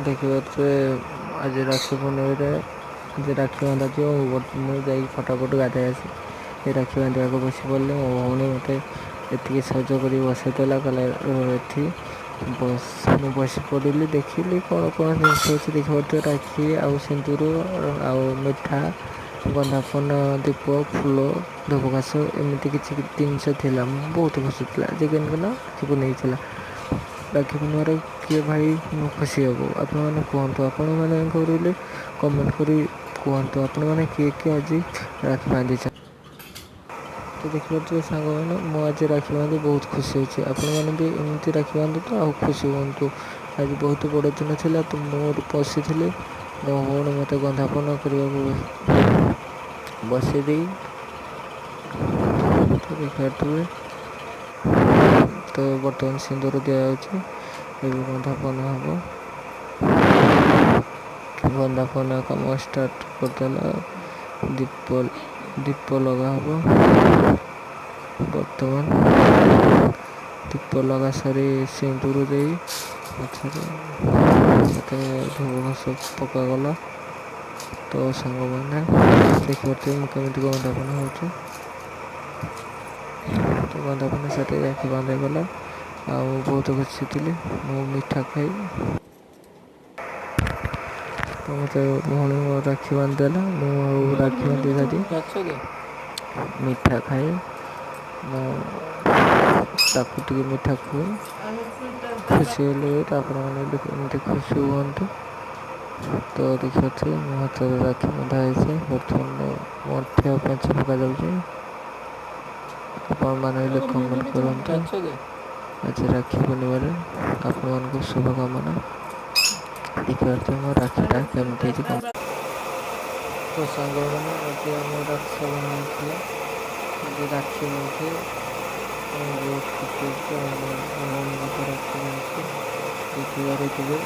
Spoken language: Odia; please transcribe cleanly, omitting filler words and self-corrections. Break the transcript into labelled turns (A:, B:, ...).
A: ଦେଖିପାରୁଥିବେ, ଆଜି ରାକ୍ଷୀ ପୂର୍ଣ୍ଣିମାରେ ଆଜି ରାକ୍ଷୀ ବନ୍ଧାଯିବ। ମୁଁ ଯାଇକି ଫଟାଫଟ ଗାଧୋଇ ଆସି ଏ ରାକ୍ଷୀ ବାନ୍ଧିବାକୁ ବସି ପଡ଼ିଲି। ମୋ ଭଉଣୀ ମୋତେ ଏତିକି ସଜ କରି ବସେଇଦେଲା, କହିଲା ଏଠି ବସ। ମୁଁ ବସି ପଡ଼ିଲି, ଦେଖିଲି କ'ଣ କ'ଣ ଜିନିଷ ଅଛି। ଦେଖିପାରୁଥିବେ, ରାକ୍ଷୀ ଆଉ ସିନ୍ଦୁର ଆଉ ମିଠା, ବନ୍ଦାପନା, ଦୀପ, ଫୁଲ, ଧୂପକାଶ, ଏମିତି କିଛି ଜିନିଷ ଥିଲା। ମୁଁ ବହୁତ ଖୁସି ଥିଲା ଯେ କେମିତି ନା ରାକ୍ଷୀ ପୂର୍ଣ୍ଣିମା ଥିଲା। ରାକ୍ଷୀ ପୂର୍ଣ୍ଣିମାରେ କିଏ ଭାଇ ଖୁସି ହେବ, ଆପଣମାନେ କୁହନ୍ତୁ। ଆପଣମାନେ କରିଲେ କମେଣ୍ଟ କରି କୁହନ୍ତୁ, ଆପଣମାନେ କିଏ କିଏ ଆଜି ରାକ୍ଷୀ ବାନ୍ଧିଛନ୍ତି। ତ ଦେଖିପାରୁଥିବେ ସାଙ୍ଗମାନେ, ମୁଁ ଆଜି ରାକ୍ଷୀ ବାନ୍ଧି ବହୁତ ଖୁସି ଅଛି। ଆପଣମାନେ ବି ଏମିତି ରାକ୍ଷୀ ବାନ୍ଧନ୍ତୁ ଆଉ ଖୁସି ହୁଅନ୍ତୁ। ଆଜି ବହୁତ ବଡ଼ ଦିନ ଥିଲା। ତ ମୁଁ ବସିଥିଲି, ମୋ ଭଉଣୀ ମୋତେ ବନ୍ଦାପନା କରିବାକୁ ବସେଇ ଦେଇ। ତ ଦେଖିପାରୁଥିବେ, ତ ବର୍ତ୍ତମାନ ସିନ୍ଦୁର ଦିଆଯାଉଛି, ଏବେ ବନ୍ଦାପନା ହେବ। ବନ୍ଦାପନା କାମ ଷ୍ଟାର୍ଟ କରିଦେଲା। ଦୀପ ଲଗା ହେବ ବର୍ତ୍ତମାନ। ଦୀପ ଲଗା ସାରି ସିନ୍ଦୁର ଦେଇ ପଛରେ ମୋତେ ଧୂପ ଘାସ ପକାଗଲା। ତ ସାଙ୍ଗମାନେ, ଦେଖିପାରୁଥିବେ ମୁଁ କେମିତି ବନ୍ଦାପନା ହେଉଛି। ତ ବନ୍ଦାପନା ସାରି ରାକ୍ଷୀ ବାନ୍ଧାଗଲା ଆଉ ମୁଁ ବହୁତ ଖୁସି ଥିଲି। ମୁଁ ମିଠା ଖାଇ, ତ ମୋତେ ଭଉଣୀ ମୋ ରାକ୍ଷୀ ବାନ୍ଧିଦେଲା। ମୁଁ ଆଉ ରାକ୍ଷୀ ବାନ୍ଧି ସାରି ମିଠା ଖାଇ ମୁଁ ତାକୁ ଟିକେ ମିଠା ଖୁଆଇ ଖୁସି ହେଲି। ଆପଣମାନେ ବି ଏମିତି ଖୁସି ହୁଅନ୍ତୁ। ତ ଦେଖିପାରୁଥିବେ, ମୋ ହାତରେ ରାକ୍ଷୀ ବନ୍ଧା ହେଇଛି। ବର୍ତ୍ତମାନ ମଠିଆ ପାଞ୍ଚ ପକାଯାଉଛି। ଆପଣମାନେ ହେଲେ କମେଣ୍ଟ କରନ୍ତୁ। ଆଜି ରାକ୍ଷୀ ପୂର୍ଣ୍ଣିମାରେ ଆପଣମାନଙ୍କୁ ଶୁଭକାମନା। ଦେଖିପାରୁଥିବେ, ମୋ ରାକ୍ଷୀଟା କେମିତି ହେଇଛି। ତ ସାଙ୍ଗମାନେ, ଆଜି ଆମ ରକ୍ଷାବନ୍ଧନ ଥିଲା। ଆଜି ରାକ୍ଷୀ ବାନ୍ଧି ମୁଁ ବହୁତ ଖୁସି ହେଇଛି ଆଉ ମୋ ଭଉଣୀ ମୋତେ ରାକ୍ଷୀ ବାନ୍ଧିଛି, ଦେଖିପାରୁଥିବେ।